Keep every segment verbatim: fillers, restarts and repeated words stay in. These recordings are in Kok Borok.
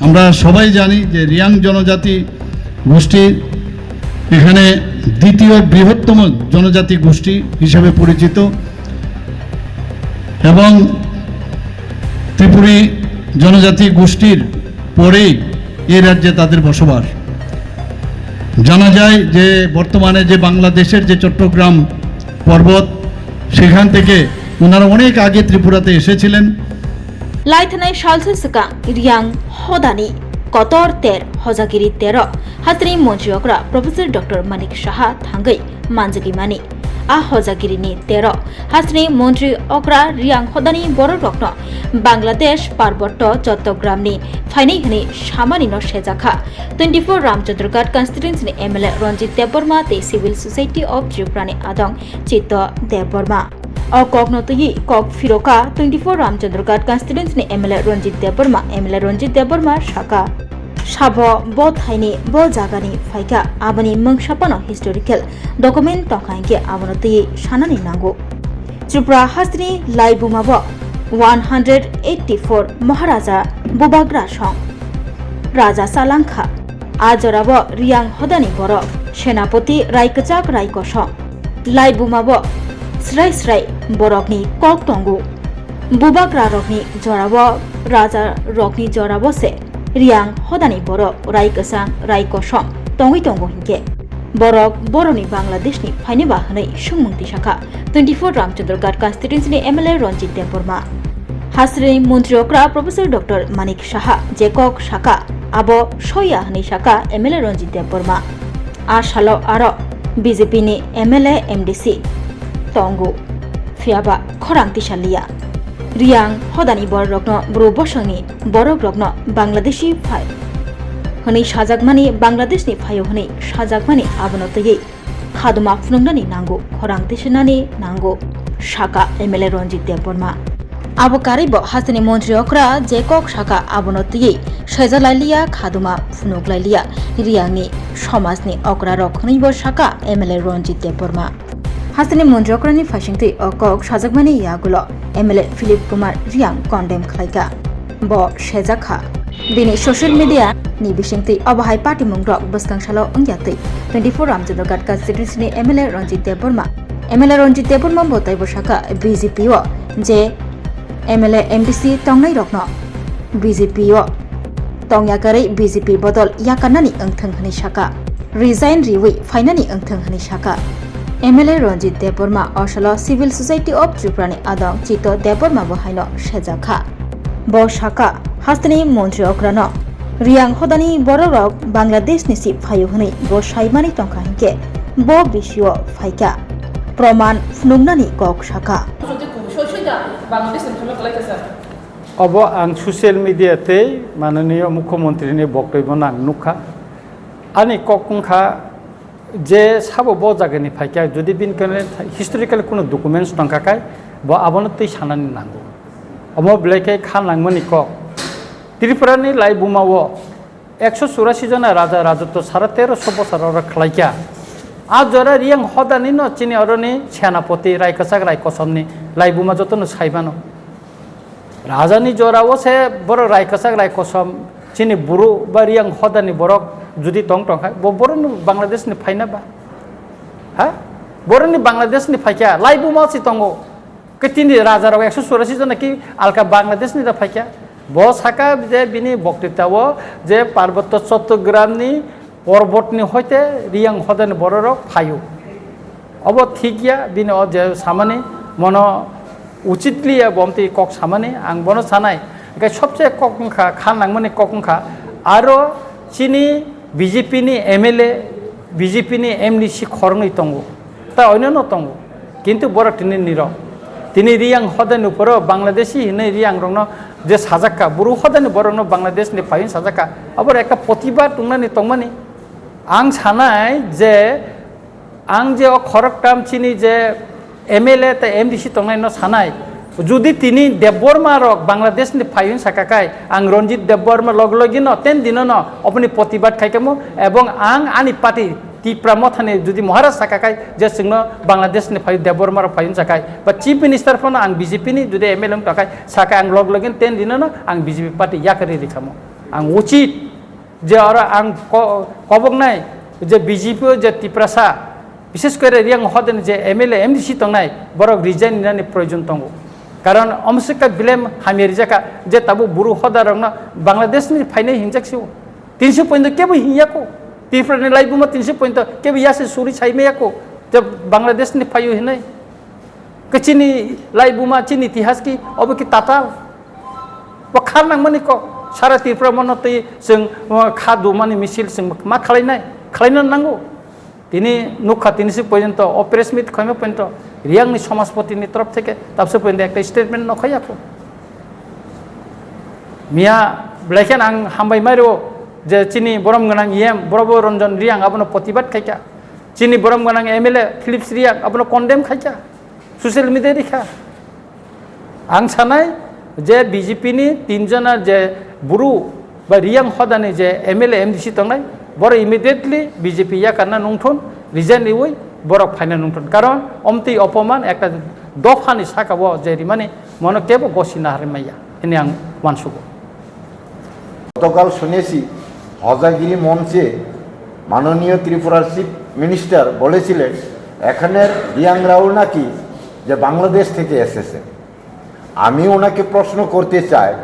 আমরা সবাই জানি যে রিয়াং জনজাতি গোষ্ঠী এখানে দ্বিতীয় বৃহত্তম জনজাতি গোষ্ঠী হিসেবে পরিচিত এবং ত্রিপুরী জনজাতি গোষ্ঠীর পরেই এই রাজ্যে তাদের বসবাস। জানা যায় যে বর্তমানে যে বাংলাদেশের যে চট্টগ্রাম পর্বত, সেখান থেকে ওনারা অনেক আগে ত্রিপুরাতে এসেছিলেন। Laithanai salsa swkang Riang hodani kotor ter hojagiri tero hasteni montri okra Professor Doctor Manik Saha thangwi manjagimani. A hojagirini tero hasteni montri okra Riang hodani bororokno Bangladesh Parbotto Chottogramni phainai hwnwi samanino sejakha twenty four Ramchandraghat constituencyni M L A Ranjit Debbarma tei Civil Society of Tripurani adong Chitto Debbarma. O kokno twiwi kok phiroka twenty four Ramchandraghat constituencyni M L A Ranjit Debbarma. M L A Ranjit Debbarma saka, sabo bo thaini bo jagani phaikha, aboni mungsa phano historical document tongkha hinkhe abono twiwi sanani nango. Tripura hasteni laibuma bo one hundred eighty four Maharaja Bubagra song raja chalangkha. A jorabo Riang hodani borok Senapoti Raikwchak Raikosom. Laibumabo srai srai borokni kok tongo. Bubagrarokni jorabo, rajarokni jorabo se Riang hodani borok Raikwchang Raikosom tongwi tongo hinkhe borok boroni Bangladeshni phainaba hwnwi swngmung tisakha twenty four Ramchandraghat constituencyni M L A Ranjit Debbarma. Hasteni montri okra Professor Doctor Manik Saha je kok saka abo soya hwnwi saka M L A Ranjit Debbarma. A salo aro B J P ni M L A M D C tongo, phiyaba khorang tisa liya. Riang hodani bororokno bru bosongni borokrokno Bangladeshi phai hwnwi sajakmani, Bangladeshni phaio hwnwi sajakmani abono twiwi khaduma phunuknani nango, khorang tisinani nango, saka M L A Ranjit Debbarma. Abo karwibo hasteni montri okra je kok saka abono twiwi sejalai liya, khaduma phunuk lai liya. Riangni somajni okrarok hwnwibo saka M L A Ranjit Debbarma. Hasteni montri okrani phaisingtwi o kok sajakmani yagulo M L A Philip Kumar Riang condemn khlaikha. Bo sejakha. Bini social media ni bisingtwi obo hai patimung rok bwskang salo wngya twi twenty four Ramchandraghat constituency ni M L A Ranjit Debbarma. M L A Ranjit Debbarma bo taibo saka B J P o je M L A M D C tongnai rokno B J P o tongya karwi B J P bodol yakarnani wngthwng hwnwi saka. Resign riwi phainani wngthwng hwnwi saka. M L A Ranjit Debbarma o salo Civil Society of Tripura ni adong Chito Debbarma bo haino sejakha. Bo saka, hasteni montri okrano Riang hodani bororok Bangladesh ni si phaio hwnwi bo saimani tongkha hinkhe bo bisio phaikha. Proman phunuknani kok saka. Obo ang social media tei mananiyo mukhyamantri ni boktobyo no ang nukha. Ani kok wngkha je sabo bo jagani phaikha, jodi bini kane historical kunu documents tongkha khai, bo abono twi sanani nango. Omo belai khe kha nangmani kok. Tripura ni laibuma o ekso churasi jona raja rajotwo sara teroso bosor oro khlaikha. A jora Riang hodani no chini oroni senapoti Raikwchak Raikosomni laibuma jotono saimano. Rajani jorao se borok Raikwchak Raikosom chini buru ba Riang hodani borok jodi tong tongkha, bo borokno Bangladesh ni phaina ba? Ha? Borokni Bangladesh ni phaikha, laibuma si tongo. Khe tini rajarok ekso churasi jona ki alka Bangladesh ni da phaikha. Bo saka je bini boktwitao je Parbotto Chottogramni Porbotni hoite Riang hodani bororok phaio. Obo thik ya, bini o je samani mono uchit liya, bo omtwi kok samani, ang bono sanai. Hingke sobse kok wngkha, kha nangmani kok wngkha, aro chini B J P ni M L A, B J P ni M D C khoroknwi tongo, tai oinano tongo. Kintu borok tini nirok. Tini Riang hodani uporo Bangladeshi hinwi Riang rokno je sajakka, buru hodani borokno Bangladesh ni phaiyung sajakka. Aboro ekta protibad wngnani tongmani. Ang sanai je, ang je o khoroktam chini je M L A tei M D C tongnai no sanai, judi tini Debbarma rok Bangladesh ni phaiyung sakakai, ang Ranjit Debbarma log logi no ten dino no oboni protibad khaikamo, ebong ang ani party Tipra Mothani judi Maharaj sakakai je chwngno Bangladesh ni phaiyung Debbarma rok phaiyung sakai, ba Chief Minister phano ang B J P ni judi M L A wng tongkha sakai, ang log logi no ten dino no ang B J P party yakarwi rikamo. Ang uchit je oro ang ko-, koboknai je B J P o je Tiprasa, bises kore Riang hodani je M L A, M D C tongnai, borok resign rinani proyojon tongo. Karon omsika blame hamya rijaka je tabuk buru hodarokno Bangladesh ni phainai hinjak sio. Tinsi pointo kebo hinyako. Tripura ni laibuma tinsi pointo kebo yasi suri sai mayako. Je Bangladesh ni phaio hinai. Ke chini laibuma, chini itihas ki, obo ki tatal. Bo khar nangmani kok. Sara Tripura mono twi chwng, uh, kha dumani misil chwng ma khalainai. Khalaina nango. Tini nukha tini si porjonto o press meet khaima porjonto Riang ni Samajpati ni torof theke tabse porjonto ekta statement no khayakho. Miya belai khe ang hambai mairo je chini borom gwnang E M Bobo Ranjan Riang abono protibad khaikha. Chini borom gwnang M L A Philips Riang abono condemn khaikha. Social media rikha. Ang sanai je B J P ni tinjona je buru ba Riang hodani je M L A M D C tongnai, borok immediately B J P yakarna nungthun, resign riwi borok phaina nungthun. Karon omtwi opoman ekta dophani saka o je rimani mono kebo gosi naharmaya hini ang wansugo. গতকাল শুনেছি হজাগিরি মঞ্চে মাননীয় ত্রিপুরার chief minister বলেছিলেন এখানের রিয়াংরাও নাকি যে বাংলাদেশ থেকে এসেছে। আমি ওনাকে প্রশ্ন করতে চাই,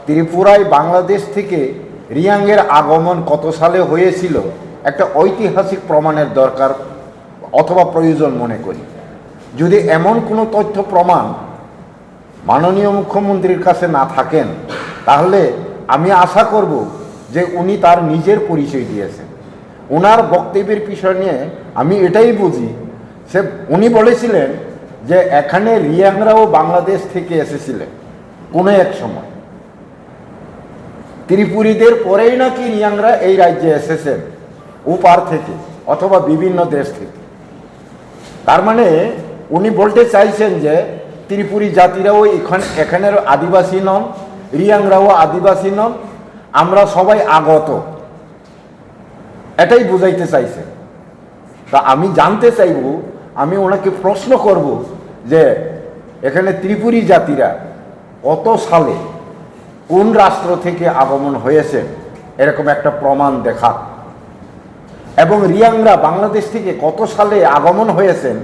ত্রিপুরায় বাংলাদেশ থেকে রিয়াংয়ের আগমন কত সালে হয়েছিল, একটা ঐতিহাসিক প্রমাণের দরকার অথবা প্রয়োজন মনে করি। যদি এমন কোনো তথ্য প্রমাণ মাননীয় মুখ্যমন্ত্রীর কাছে না থাকেন, তাহলে আমি আশা করব যে উনি তার নিজের পরিচয় দিয়েছেন। ওনার বক্তব্যের পিছনে আমি এটাই বুঝি, সে উনি বলেছিলেন যে এখানে রিয়াংরাও বাংলাদেশ থেকে এসেছিলেন কোনো এক সময়। ত্রিপুরীদের পরেই নাকি রিয়াংরা এই রাজ্যে এসেছেন ওপার থেকে অথবা বিভিন্ন দেশ থেকে। তার মানে উনি বলতে চাইছেন যে ত্রিপুরী জাতিরাও এখান এখানের আদিবাসী নন, রিয়াংরাও আদিবাসী নন, আমরা সবাই আগত, এটাই বুঝাইতে চাইছেন। তা আমি জানতে চাইব, আমি ওনাকে প্রশ্ন করব যে এখানে ত্রিপুরী জাতিরা কত সালে কোন রাষ্ট্র থেকে আগমন হয়েছেন এরকম একটা প্রমাণ দেখা, এবং রিয়াংরা বাংলাদেশ থেকে কত সালে আগমন হয়েছেন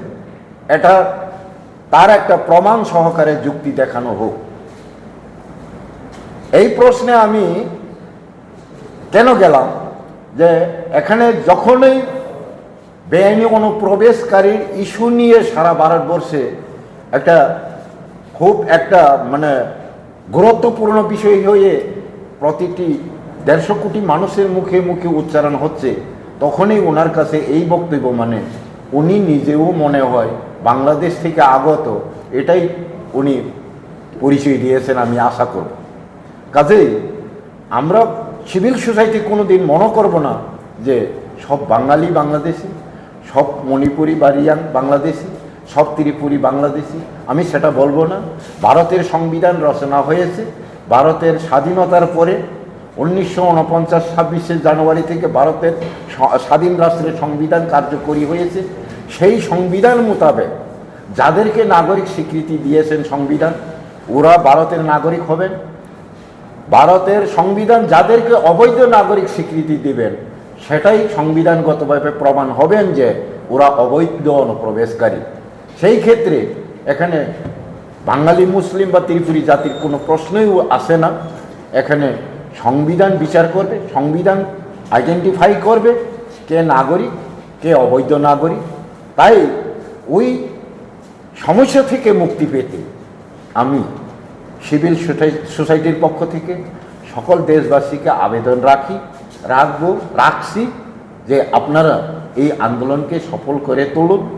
এটা তার একটা প্রমাণ সহকারে যুক্তি দেখানো হোক। এই প্রশ্নে আমি কেন গেলাম যে এখানে যখনই বেআইনি অনুপ্রবেশকারীর ইস্যু নিয়ে সারা ভারতবর্ষে একটা খুব একটা মানে গুরুত্বপূর্ণ বিষয় হয়ে প্রতিটি দেড়শো কোটি মানুষের মুখে মুখে উচ্চারণ হচ্ছে, তখনই ওনার কাছে এই বক্তব্য মানে উনি নিজেও মনে হয় বাংলাদেশ থেকে আগত, এটাই উনি পরিচয় দিয়েছেন আমি আশা করব। কাজেই আমরা সিভিল সোসাইটি কোনো দিন মনে করব না যে সব বাঙালি বাংলাদেশি, সব মণিপুরি বা রিয়াং বাংলাদেশি, সব ত্রিপুরী বাংলাদেশি, আমি সেটা বলবো না। ভারতের সংবিধান রচনা হয়েছে ভারতের স্বাধীনতার পরে, উনিশশো ঊনপঞ্চাশ ছাব্বিশে জানুয়ারি থেকে ভারতের স্বাধীন রাষ্ট্রের সংবিধান কার্যকরী হয়েছে। সেই সংবিধান মোতাবেক যাদেরকে নাগরিক স্বীকৃতি দিয়েছেন সংবিধান, ওরা ভারতের নাগরিক হবেন। ভারতের সংবিধান যাদেরকে অবৈধ নাগরিক স্বীকৃতি দিবেন, সেটাই সংবিধানগতভাবে প্রমাণ হবেন যে ওরা অবৈধ অনুপ্রবেশকারী। সেই ক্ষেত্রে এখানে বাঙালি মুসলিম বা ত্রিপুরী জাতির কোনো প্রশ্নই আসে না। এখানে সংবিধান বিচার করবে, সংবিধান আইডেন্টিফাই করবে কে নাগরিক, কে অবৈধ নাগরিক। তাই ওই সমস্যা থেকে মুক্তি পেতে আমি সিভিল সোসাই- সোসাইটির পক্ষ থেকে সকল দেশবাসীকে আবেদন রাখি, রাখবো, রাখছি যে আপনারা এই আন্দোলনকে সফল করে তুলুন।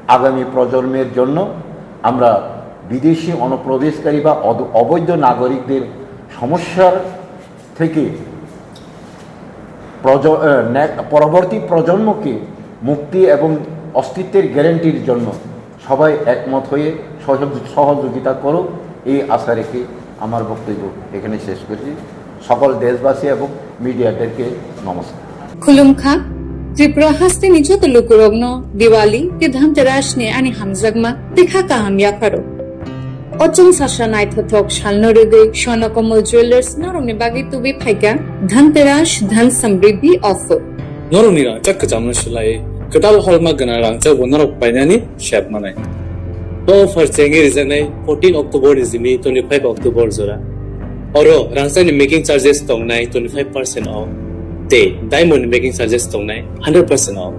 আগামী প্রজন্মের জন্য আমরা বিদেশি অনুপ্রবেশকারী বা অদ- অবৈধ নাগরিকদের সমস্যার থেকে প্রজ- এ, নে- পরবর্তী প্রজন্মকে মুক্তি এবং অস্তিত্বের গ্যারান্টির জন্য সবাই একমত হয়ে সহযোগ- সহযোগিতা করো, এই আশা রেখে আমার বক্তব্য এখানে শেষ করছি। সকল দেশবাসী এবং মিডিয়াদেরকে নমস্কার। Khulumkha, Tripura hasteni joto lukurokno Diwali tei Dhanterasni ani hamjakma tei kha kaham yapharo. O chwng sasa naithothok salno rwgwi Swarnakomal Jewellers norokni bagwi tubui phaikha Dhanteras Dhan Samriddhi offer. Norokni rangchak kwchamno swlaiwi kwtal holma gwnang rangchakbo norok painani sep manai. O offer chengwi rijaknai fourteen October ni simi twenty-five October jora. Oro rangchakni making charges tongnai twenty-five percent off tei diamond ni making charges tongnai hundred percent off.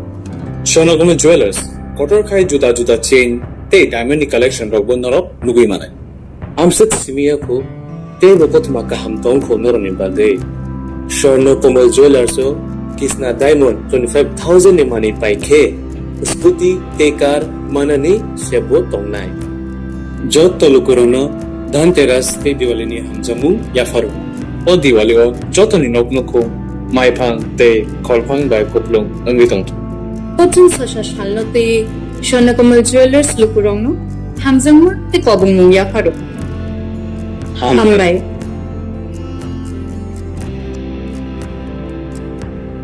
Swarnakomal Jewellers kotor khai juda juda chain tei diamond ni collection rokbo norok nugwi manai. Amswk simi ya kho, teibo kothoma kaham tong kho norokni bagwi. Swarnakomal Jewellers o Kisna Diamond twenty-five thousand ni manwi pai khe, scooty tei car manani sebo tongnai. Joto lukurokno Dhanteras tei Diwali ni hamjakmung yapharo. O Diwali o jotoni nok nukhung, maiphang tei kholphang bai kupulung wngwi tongthung. O chwng sasa salno tei Swarnakomal Jewellers lukurokno hamjakmung tei kobongmung yapharo. Hambai.